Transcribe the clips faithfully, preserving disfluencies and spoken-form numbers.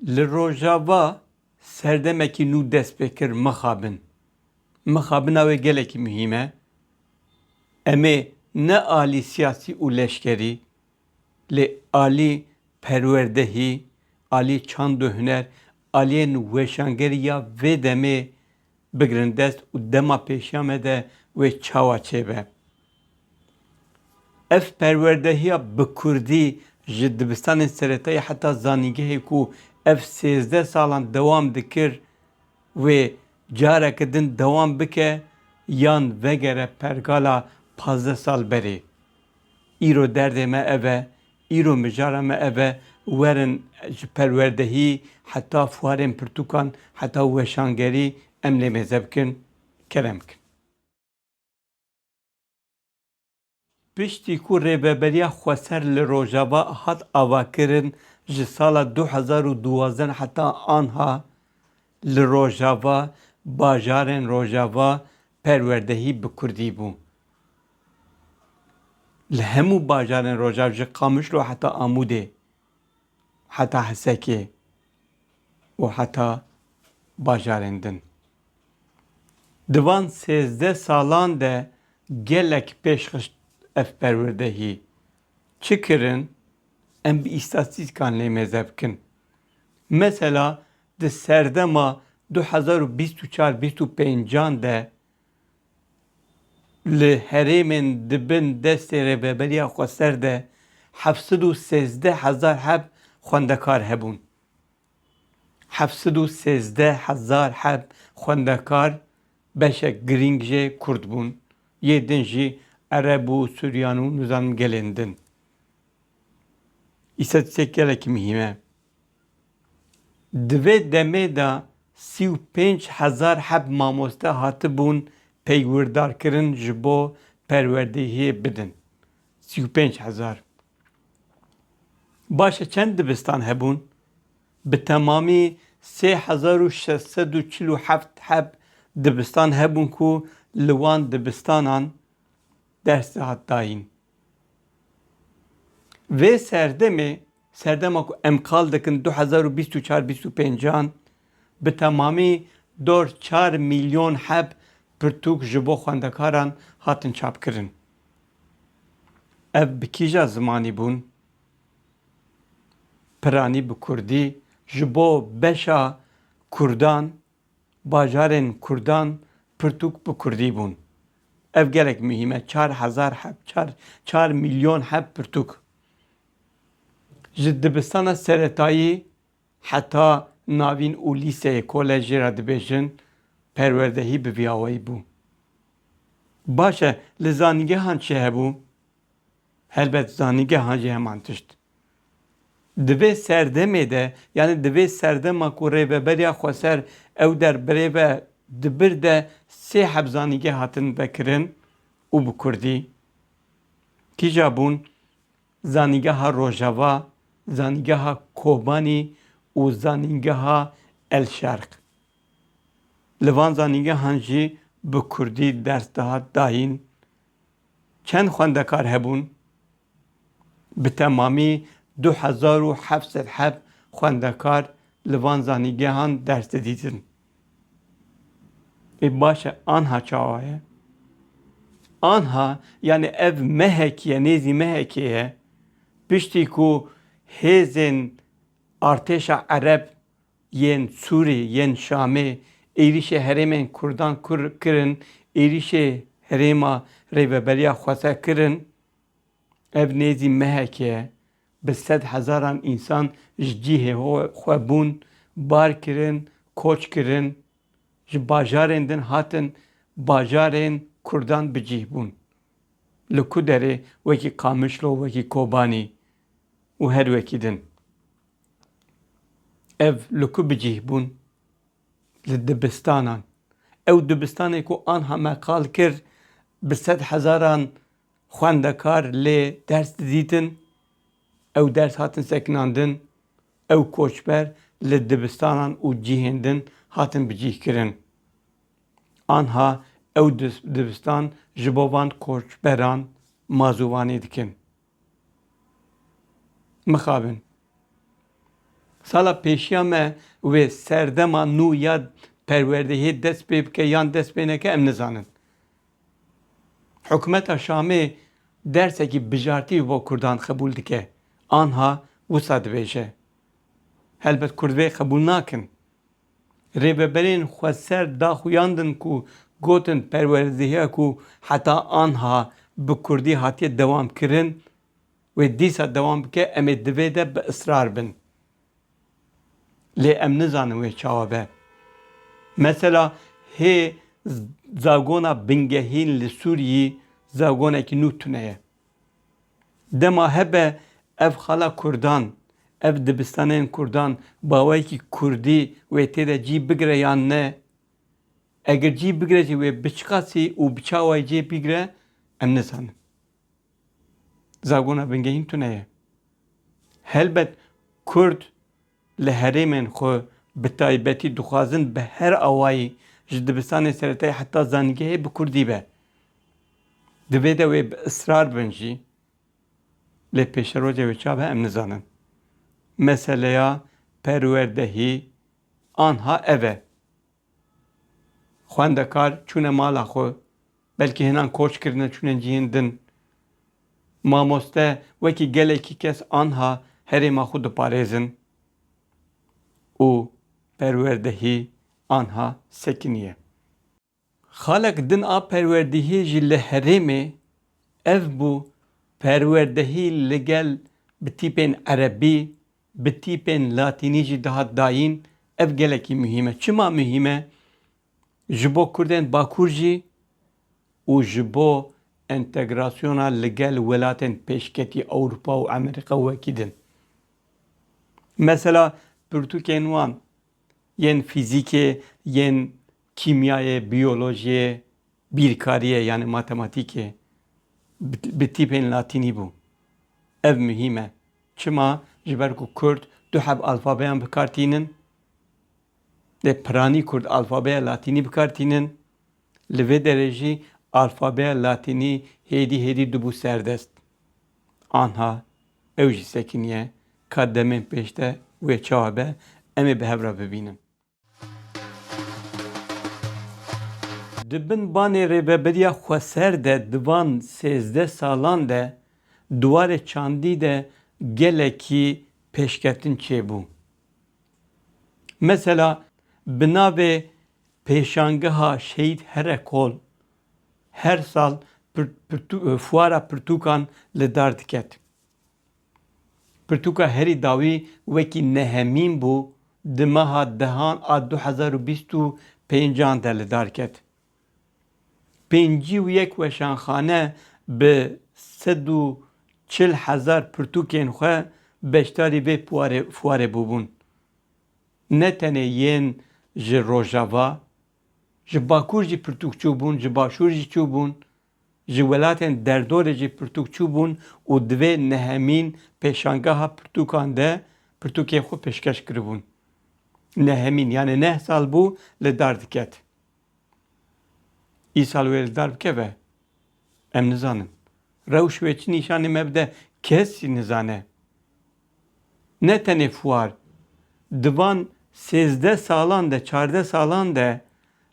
Li Rojava serdemekî nû dest pê kir, mixabin. Mixabina wê gelekî muhîm e. Em ê ne alî siyasî û leşkerî, lê alî perwerdehî, alî çand û huner, aliyên weşangerî ya vê demê bigirin dest û dema pêşiya me de wê çawa çêbe. Ev perwerdehiya bi kurdî ji dibistanên seretayî heta zanîngehê ku ev sêzdeh salan dewam dikir, wê careke din dewam bike yan vegere pergala pazdeh sal berê. Îro derdê me ev e, îro mijara me ev e, werin ji perwerdehî heta fuarên pirtûkan, heta weşangerî em lê mêze bikin, kerem bikin. Piştî ku Rêveberiya Xweser li Rojava hat avakirin, ji sala du hezar û duwazdeh heta anha li Rojava, bajarên Rojava perwerdehî bi kurdî bû. Li hemû bajarên Rojava, ji Qamişlo heta Amûdê, heta Hesekê û heta bajarên din. Di van sêzdeh salan de gelek pêşxist ev perwerdehî. Çi kirin? Em bi îstatîstîkan lê mêze bikin. Mesela di serdema du hezar û bîst û çar bîst û pêncan de li herêmên di bin destê Rêveberiya Xweser de heft sed û sêzdeh hezar heb xwendekar hebûn. Heft sed û sêzdeh hezar heb xwendekar, beşek girîng jê kurd bûn. Yê din jî ereb û suryan û nizanim gelên din. Îstatîstîk gelekî muhîm e. Di vê demê de sî û pênc hezar heb mamoste hatibûn peywirdarkirin ji bo perwerdehiyê bidin. Sî û pênc hezar. Baş e, çend dibistan hebûn? Bi temamî sê hezar û şeş sed û çil û heft heb dibistan hebûn ku li wan dibistanan ders dihat dayîn. Vê serdemê, serdema ku em qal dikin du hezar û bîst û çar bîst û pêncan, bi temamî dor çar milyon heb pirtûk ji bo xwendekaran hatin çapkirin. Ev bi kîja zimanî bûn? Piranî bi kurdî, ji bo beşa kurdan, bajarên kurdan pirtûk bi kurdî bûn. Ev gelek muhîm e. Çar hezar heb, çar, çar milyon heb pirtûk. Ji dibistana seretayî heta navîn û lîseyê, kolej jê re dibêjin, perwerdehî bi vî awayî bû. Baş e, li zanîngehan çi hebû? Helbet zanîngehan jî heman tişt. Di vê serdemê de, yanî di vê serdema ku Rêveberiya Xweser ew der birêve dibir de sê heb zanîngeh hatin vekirin û bi kurdî. Kîja bûn? Zanîngeha Rojava, Zanîngeha Kobanî û Zanîngeha El Şerq. Li van zanîngehan jî bi kurdî ders dihat dayîn. Çend xwendekar hebûn? Bi temamî du hezar û heft sed heb xwendekar li van zanîngehan ders didîtin. Ê baş e, anha çawa ye? Anha, yanî ev mehekî ye, nêzî mehekê ye. Piştî ku hêzên artêşa Ereb yên Sûrî, yên Şamê êrîşê herêmên Kurdan kur-, kirin, êrîşê herêma Rêveberiya Xweser kirin, ev nêzî mehekê ye, bi sed hezaran însan ji cihê ho-, xwe bûn bar kirin, koç kirin, ji bajarên din hatin bajarên Kurdan bi cih bûn. Li ku derê? Wekî Qamişlo, wekî Kobanî û her wekî din. Ev li ku bi cih bûn? Li dibistanan. Ew dibistanê ku anha me qal kir, bi sed hezaran xwendekar lê ders didîtin, ew ders hatin sekinandin, ew koçber li dibistanan û cihên din hatin bi cih kirin. Anha ew dis-, dibistan ji bo van koçberan mazûvanî dikin. Mixabin. Sala pêşiya me wê serdema nû ya perwerdehiyê dest pê bike yan dest pê neke, em nizanin. Hikûmeta Şamê dersekî bijartî ji bo Kurdan qebûl dike. Anha wisa dibêje. Helbet Kurd vê qebûl nakin. Rêveberên xweser daxuyandin ku gotin perwerdehiya ku heta anha bi Kurdî hatiye dewamkirin, wê dîsa dewam bike, em ê di vê de bi israr bin. Lê em nizanin wê çawa be. Mesela hê z-, zagona bingehîn li Sûriyî zagonekî nû tune ye. Dema hebe ev xala Kurdan, ev dibistanên Kurdan bi awayekî Kurdî wê tê de cî bigire yan ne? Eger cî bigire jî wê bi çiqasî û bi çi awayî cê bigire, em nizanin. Zagona bingehîn tune ye. Helbet Kurd li herêmên xwe bi taybetî dixwazin bi her awayî ji dibistanê seretayî heta zanîngehê bi Kurdî be. Divê de wê bi israr bin jî. Lê pêşerojê wê çawa be em nizanin. Meseleya perwerdehî anha ev e. Xwendekar çûne mala xwe, belkî hinan koç kirine çûne cihên din. Mamoste wekî gelekî kes anha herêma xwe diparêzin û perwerdehî anha sekiniye. Xalek din a perwerdehiyê jî li herêmê ev bû, perwerdehî li gel bi tîpên erebî, bi tîpên latînî jî dihat dayîn, ev gelekî muhîm e. Çima muhîm e? Ji bo Kurdên Bakur jî û ji bo entegrasyona li gel welatên pêşketî Ewropa û Amerîka û wekî din. Mesela pirtûkên wan yên fîzîkê, yên kîmyayê, biyolojiyê, bîrkariyê, yanî matematîkê, bi, bi tîpên latînî bû. Ev muhîm e. Çima? Ji ber ku Kurd du heb alfabeyan bi kar tînin. Lê piranî Kurd alfabeya latînî bi kar tînin. Li vê derê jî alfabeya latînî hêdî hêdî dibû serdest. Anha ew jî sekiniye, ka demên pêş de wê çawa be, em ê bi hev re bibînin. Di bin banê Rêveberiya Xweser de di van sêzdeh salan de di warê çandî de gelekî pêşketin çêbû. Mesela bi navê Pêşangeha Şehîd Herekol her sal pir-, pirtû-, fuara pirtûkan li dar diket. Pirtûka herî dawî wekî nehemîn bû, di meha dehan a du hezar û bîst û pêncan de li dar ket. Pêncî û yek weşanxane bi sed û çil hezar pirtûkên xwe beşdarî vê puarê-, fuarê bûbûn. Ne tenê yên ji Rojava, ji Bakur jî pirtûk çûbûn, ji Başûr jî çûbûn, ji welatên derdorê jî pirtûk çûbûn û di vê nehemîn pêşangeha pirtûkan de pirtûkên xwe pêşkeş kiribûn. Nehemîn, yanî neh sal bû li dar diket. Îsal wê li dar bikeve? Em nizanin. Rewş wê çi nîşanî me bide, kes jî nizane. Ne tenê fuar, di van sêzdeh salan de, çardeh salan de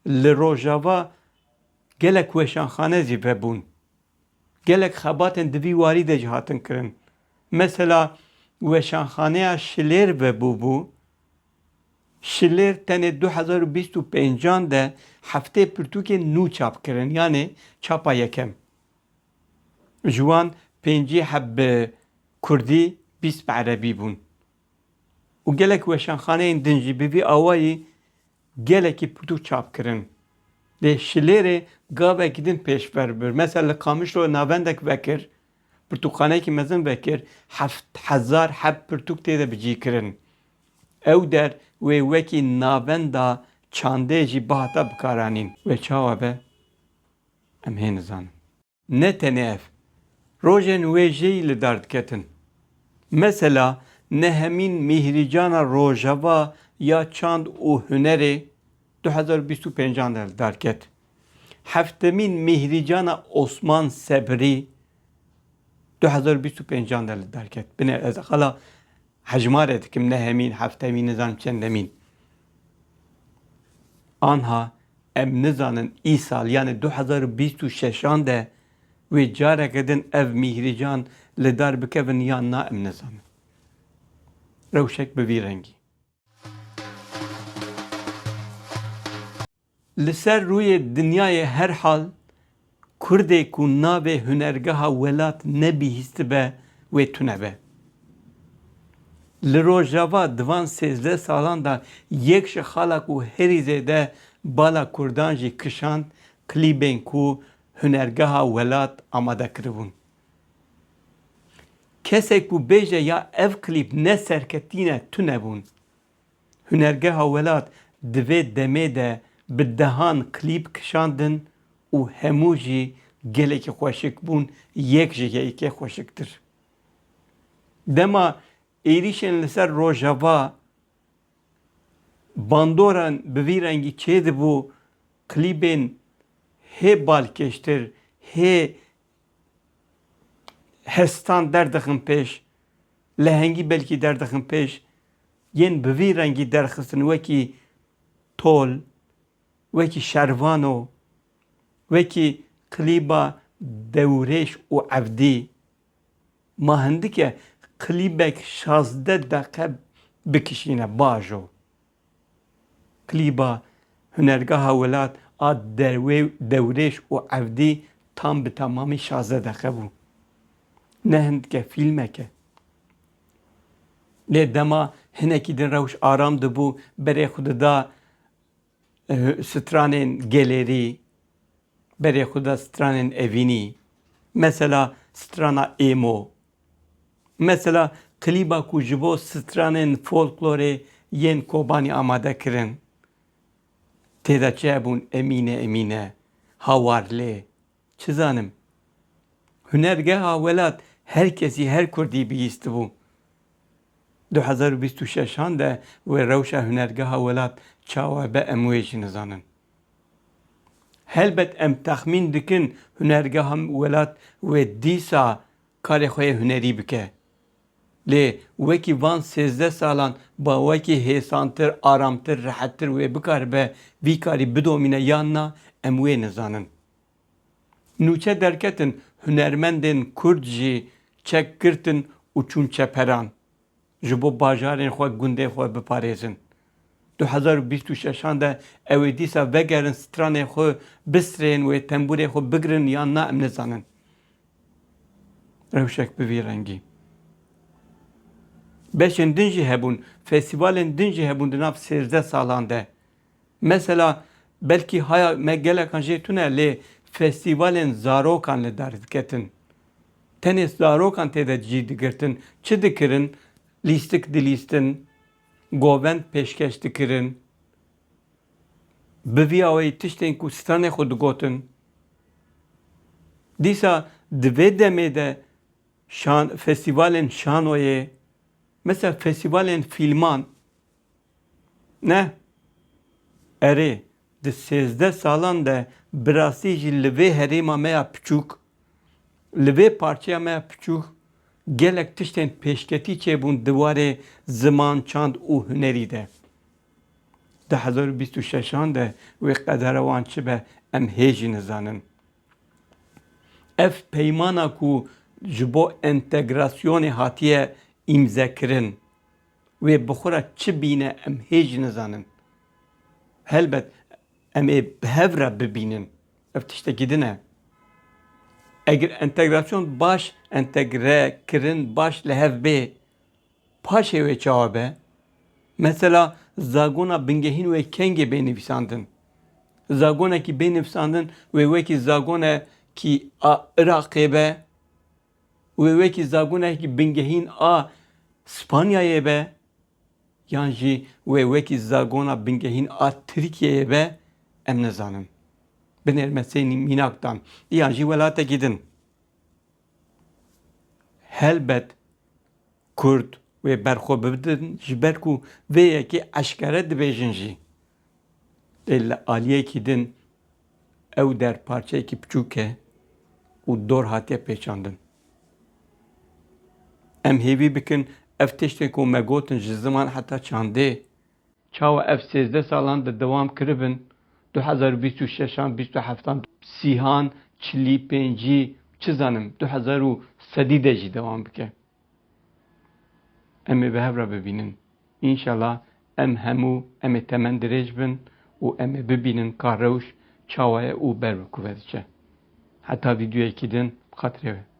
li Rojava gelek weşanxane jî vebûn. Gelek xebatên di vî warî de jî hatin kirin. Mesela weşanxaneya Şilêr vebûbû. Şilêr tenê du hezar û bîst û pêncan de heftê pirtûkên nû çap kirin, yanê çapa yekem. Ji wan pêncî heb bi kurdî, bîst bi erebî bûn. Û gelek weşanxaneyên din jî bi vî awayî gelekî pirtûk çap kirin. Lê Şilêrê gavekî din pêşver bir. Mesela li Qamişlo navendek vekir, pirtûkxaneyekî mezin vekir, heft hezar heb pirtûk tê de bi cî kirin. Ew der wê wekî navenda çandê jî bihata bikaranîn. Wê çawa be? Em hê nizanin. Ne tenê ev. Rojên wê jêyî li dar diketin. Mesela nehemîn Mîhrîcana Rojava ya Çand û Hunerê du hezar û bîst û pêncan de li dar ket. Heftemîn Mîhrîcana Osman Sebrî du hezar û bîst û pêncan de li dar ket. Binê ez qala hejmarê dikim, nehemîn, heftemîn, nizanim çendemîn. Anha em nizanin îsal, yanî du hezar û bîst û şeşan de wê careke din ev mîhrîcan li dar bikevin yan na, em nizanin. Rewşek bi vî rengî. Li ser rûyê dinyayê her hal, Kurdê ku navê Hunergeha Welat nebihîstibe, wê tune be. Li Rojava di van sêzdeh salan de yek ji xala ku herî zêde bala Kurdan jî kişand, klîbên ku Hunergeha Welat amade kiribûn. Kesek ku bêje ya ev klîp ne serketî ne, tune bûn. Hunergeha Welat di vê demê de bi dehan klîp kişandin û hemû jî gelekî xweşik bûn, yek ji yekê xweşiktir. Dema êrîşên li ser Rojava bandoran bi vî rengî çêdibû, klîbên hê balkêştir, hê hestan derdixin pêş, lehengî belkî derdixin pêş, yên bi vî rengî derxistin, wekî Tol, wekî Şervano, wekî klîba Dewrêş û Evdî. Ma hindike klîbek şazdeh deqe bikişîne, bajo. Klîba Hunergeha Welat a derwê-, Dewrêş û Evdî tam bi temamî şazdeh deqe bû. Ne hindike, fîlmeke. Lê dema hinekî din rewş aram dibû, berê xwe dida, eh, stranên gelêrî, berê xwe da stranên evînî. Mesela strana Êmo. Mesela klîba ku ji bo stranên folklorê yên Kobanî amade kirin. Tê de çi hebûn? Emîne, Emîne, Hawarlê, çi zanim. Hunergeha Welat her kesî, her Kurdî bihîstibû. Du hezar û bîst û şeşan de wê rewşa Hunergeha Welat çawa be, em wê jî nizanin. Helbet em texmîn dikin Hunergeha Welat wê dîsa karê xwe yê hunerî bike. Lê wekî van sêzdeh salan ba wekî hêsantir, aramtir, rehettir wê bikaribe vî karî bidomîne yan na, em wê nizanin. Nûçe derketin, hunermendên Kurd jî çek girtin û çûn çeperan, ji bo bajarên xwe, gundên xwe biparêzin. Du hezar û bîst û şeşan de ew ê dîsa vegerin, stranê xwe bistirên, wê tembûrê xwe bigirin yan na, em nizanin. Rewşek bi vî rengî. Beşên din jî hebûn, festîvalên din jî hebûn di nav sêzdeh salan de. Mesela, belkî haya me gelekan jê tune, lê festîvalên zarokan li dar diketin. Tenê zarokan tê de cî digirtin. Çi dikirin? Lîstik dilîstin, govend pêşkeş dikirin. Bi vî awayî tiştên ku stranê xwe digotin. Dîsa di vê demê de şan-, festîvalên şanoyê, mesela festîvalên fîlman, ne? Erê, di sêzdeh salan de bi rastî jî li vê herêma me ya piçûk, li vê parçeya me ya piçûk gelek tiştên pêşketî çêbûn di warê ziman, çand û hunerî de. Du hezar û bîst û şeşan de wê qedera wan çi be, em hê jî nizanin. Ev peymana ku ji bo entegrasyonê hatiye îmzekirin, wê bi xwe re çi bîne, em hê jî nizanin. Helbet, em ê bi hev re bibînin. Ev tiştekî din e. Eger entegrasyon baş, entegre kirin baş li hev bê, paşê wê çawa be? Mesela zagona bingehîn wê kengê bê nivîsandin? Zagonekî bê nivîsandin wê wekî zagonekî a Iraqê be, wê wekî zagonekî bingehîn a Spanyayê be, yan jî wê wekî zagona bingehîn a Tirkiyeyê be, em nizanin. Binêrme sê mînak dan, yan jî welatekî din. Helbet Kurd wê berxwe bidin, ji ber ku vê yekê eşkere dibêjin jî. Lê li aliyekî din ew der parçeyekî piçûk e û dor hatiye pêçandin. Em hêvî bikin Ev tiştên ku me gotin ji ziman heta çandê, çawa ev sêzdeh salan de dewam kiribin, du hezar û bîst û şeşan, bîst û heftan, sîhan, çilî pêncî, çi zanim, du hezar û sedî de jî dewam bike. Em ê bi hev re bibînin. Înşallah em hemû em ê temen dirêj bin û em ê bibînin ka rewş çawa ye û ber bi ku ve diçe. Heta vîdeoyekî din bi xatirê we.